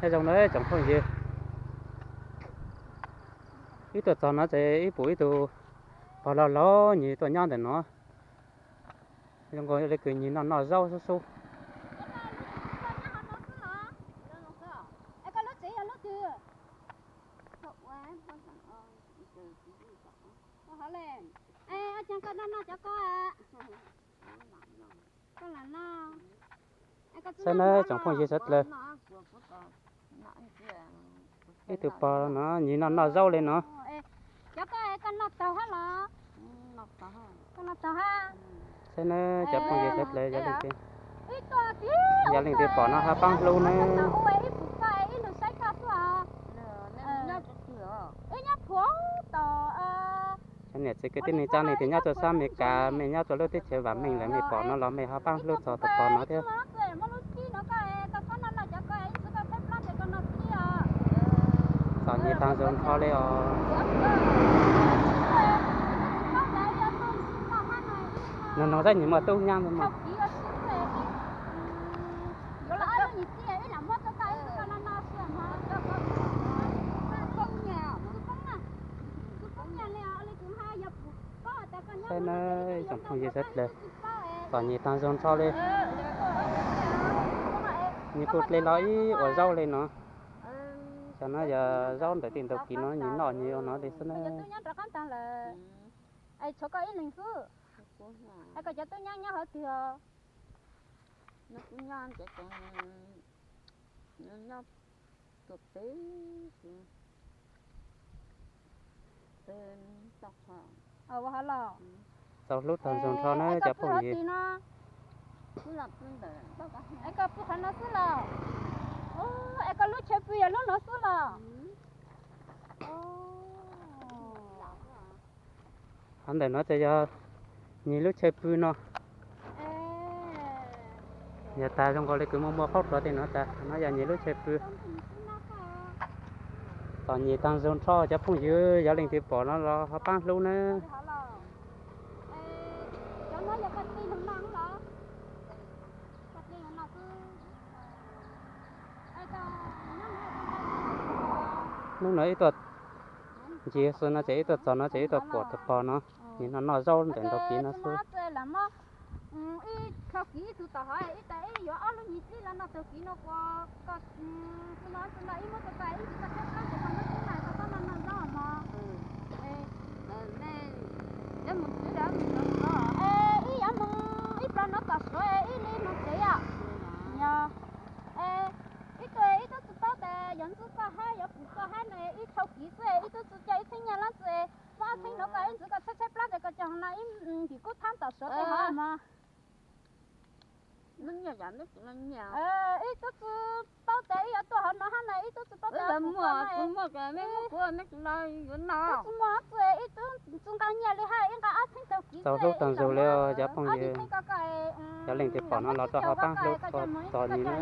Zoo na tsoom phooj ywg, wb tuaj txog no ces wb pom ib tug pog laus laus nyias tuaj nyob ntawm no. Zoo nkaus li kws nyias noj noj zaub xub xub. Saib nawb tsoom phooj ywg sawv dlawg, ib tug pog no nyias noj noj zaub li no. Saib nawb cov phooj ywg sawv dlawg, yog leej twg, yog leej twg pom no ho paab hlub nawb. Cov niam txiv kwv tij neej tsa leej twg nyob rua sab Amelikas, mej nyob rua lub teb chaws vam meej lawm mej pom no los mej ho paab hlub txog tus pog no thiab. Txom nyem taag zoo nrho li os. Nug nug saib nyias muaj tub nyab ntawd mas. Saib nawb tsoom phooj ywg sawv dlawg, txom nyem taag zoo nrho li. Nyias kuj dle los ib ua zaub li no. Xyov no yog zaub ntawm tej ntug kiv no nyias noj nyias ua no li xwb na. Tshuav koj ib leeg xwb, es koj cov tub nyab nyob hauv twg os? Nyob tuaj peb, tau qhov los. Txaus hlub taag zoo nrho na cov phooj ywg. Es koj pw qhov no xwb los? Es koj lub chaw pw yog lub no xwb los? Qhov ntawm no ces yog nyias lub chaw pw no. Yog tas zoo nkaus li kws muaj muaj qaub dluav tej no tas no yog nyias lub chaw pw. Txom nyem taag zoo nrho cov phooj ywg, yog leej twg pom no los ho paab hlub nawb. Hnub no ib tuaj ncig xwb no ces ib tuaj txog no ces ib tuaj pom tus pog no nyias noj noj zaub ntawm ntug kiv no xwb. Ib dhau kiv ib tug tom hov ib tas ib yuav ob lub nyuag txij los noj tug kiv no kuas koj txi no txi no ib muab rau koj ib ntsis koj tshaib plab ces koj muab tib na koj txhob noj noj zaub mog. Ib yuav moog ib plag no tom suav ib li moog tsev yom. Yog ib tug ib tug tsi paub tas yuav ntxub koj hab yuav pum koj hab na, ib dhau kiv xwb ib tug tsi coj ib txheeb nyiaj lab txi, muab ob txheeb no koj ib ntsis koj tshaib tshaib plab tes koj coj no ib ntim kub thaab tom suav tej hov mog. Ib tug tsi paub tas ib yuav tuaj hov no hab na ib tug tsi paub tas tsi muaj tsi, ib tug tsi nqa nyiaj li hab ib nqa ob txheeb taug kiv. Txaus hlub taag zoo li os cov phooj ywg. Yog leej twg pom no los rau ho paab hlub txog nyias na.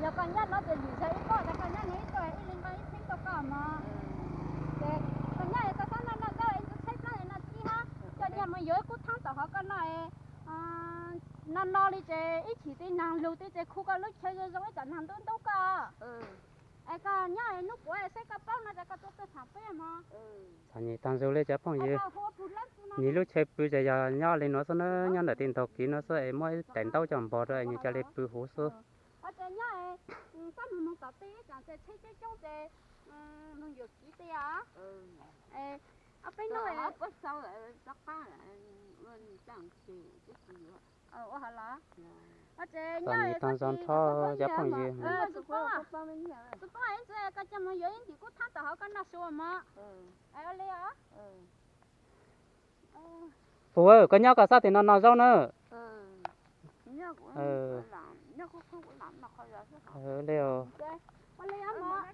Yog koj nyob no ces lwm zaug ib pob tas koj nyob no ib tug ib li nqa ib txheeb rau koj mog. Ces koj nyob es koj txhob noj noj zaub es ntxuav tshaib plab es noj txhib hab, coj nyiaj mus yuav ib kub thaab tom hov koj noj es no no li ces ib chim tej naag lug tej ces khu koj lub chaw zoo zoo ib tsam naag ntuj ntuj koj. Es koj nyob es nub puav saib koj paub no ces koj tuaj tuaj thaam peb mog. Txom nyem taag zoo li cov phooj ywg. Nyias lub chaw pw ces yog nyob li no xwb na, nyob ntawm tej ntug kiv no xwb es muab ib daim ntaub coj npog rau es nyias ca le pw huv xwb. Nyob txaj muag moog tom tej ib tsam ces tsheb coob coob ces moog yuam kev tej os. Peb nub ua hov los. Txom nyem taag zoo nrho cov phooj ywg. Txus poob ib ntsis koj coj moog yuav ib ntim kub thaab tom hov koj noj su mog. Ua li os. Puv, koj nyob koj sab tim no noj zaub na. Ua li os mog.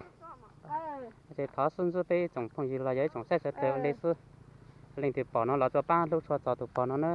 Ces thov xub ntxub peb tsoom phooj ywg los yog ib tsoom saib sawv daws ua li xwb. Leej twg pom no los rau paab hlub tshua txog tus pog no na.